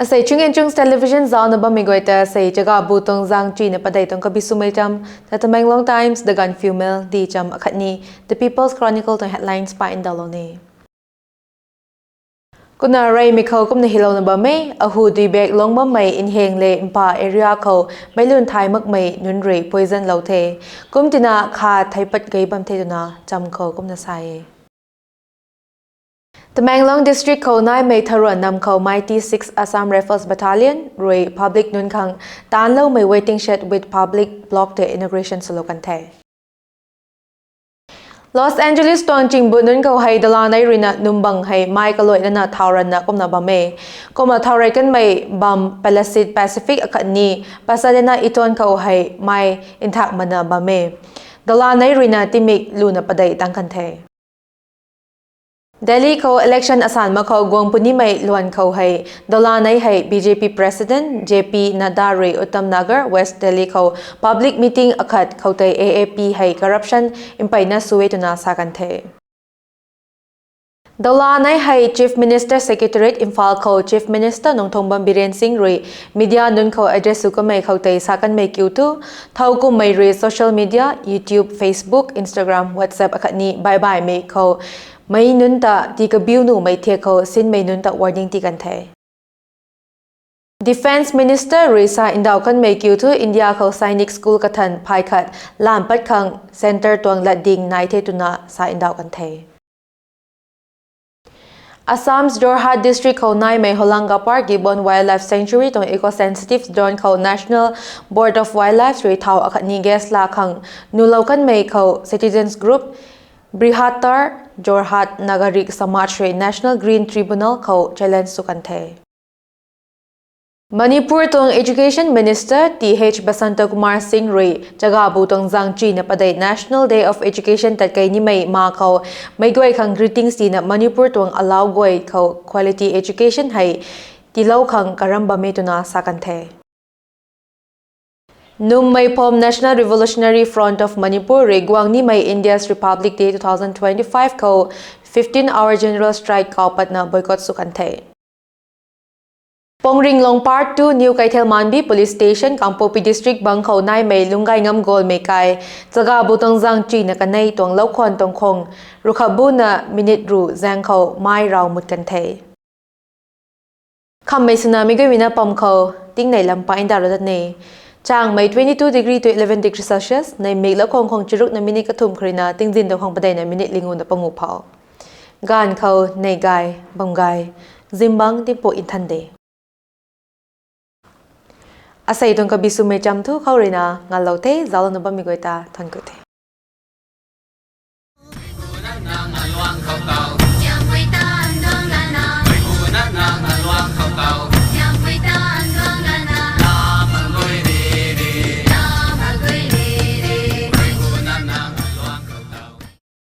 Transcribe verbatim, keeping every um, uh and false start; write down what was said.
Asei Chung and Chungs Television zaucna bammei guay ta sei Chagabu tuang zang chuna padeih tuang kabi swmei cham, The Tamenglong Times, The Gaanphiu Mail, Di Cham akhatni The People's Chronicle tuang headlines pa ndauhlou ni. Kumna reymei khou kumna hylouna bam e, ahu dui bak lung bammei Nhaeng le Mpa area khou meic lun thay makmei nunc rui poison lou the. Kum tina kha theipat gei bam the twna cham khou kumna sa e. Tamenglong District khou naimei tharuan nam khou mei T six Assam Rifles Battalion rui public nunc khang taanloumei waiting shed with public block tei inauguration swlou kan the. Los Angeles tuang chingbu nunc khou hei dalanei ruina numbang hei mei kaluai lana thau ranna kumna bam e. Kumna thau rey kanmei bam Palisades Pacific akhatni Pasadena Eaton khou hei mei nthak mana bam e. Dalanei ruina timik luna padeih tang kan the. Delhi khou election asan mak khou guang punimei luan khou hei dalanei hei B J P President J P Nadda rui Uttam Nagar, West Delhi khou public meeting akhat khou tei A A P hei corruption mpeyna sw e twna sa kan the. Dalanei hei Chief Minister Secretariat Imphal khou Chief Minister Nongthombam Biren Singh rui media nunc khou address sw kanmei khou tei sa kanmei kiu thu, thowkumhmei rui social media, YouTube, Facebook, Instagram, WhatsApp akhatni baih baihmei khou meic nunc ta tii kabiu nuhmei thiak khou sinmei nunc ta warning tii kan the. Defence Minister rui sa ndauh kanmei kiu thu India khou sainik school kathan phay khat lam pat khang centre tuang latding nai the twna sa ndauh kan the. Assam's Jorhat District khou naimei Holang Gapar Gibbon Wildlife Sanctuary tuang eco-sensitive zone khou National Board of Wildlife rui thau akhatni gas la khang nulou kanmei khou citizens group Brihatar Jorhat Nagarik Samaj rui National Green Tribunal khou challenge sw kan the. Manipur tuang Education Minister Th Basanta Kumar Singh rui Chagabu tuang zang chuna padeih National Day of Education tatkei nimei ma khou meic guay khang greetings tina Manipur tuang alau guay khou quality education hei tiilou khang karam bam e twna sa kan the. Nummei Phom National Revolutionary Front of Manipur rui guang nimei India's Republic Day two thousand twenty-five khou fifteen hour general strike kau patna boycott sw kan the. Pongringlong Part two New Keithelmanbi Police Station, Kangpokpi District bang khou naimei Lungairam Golmei kai Chagabu tuang zang chuna kanei tuang loukhwan tuang khang ruhkhabuna minute ruh zaeng khou mei raw mut kan the. Khammei swna mei guaymei na pam khou tingnei lam pa ndauhlou dat ne. Changmei twenty-two degree to eleven degree Celsius, neimik loukhwan khang charukna minute kathumh khou ruina tingzin tuang khang padeihna minute lingu na pangu phou. Gaanv khou nei gay, bam gay, zingbangc dinpu nthan de. Asei tuang kabi swmei cham thu khou ruina ngalou the, zauclouna bammei guay ta thank you the.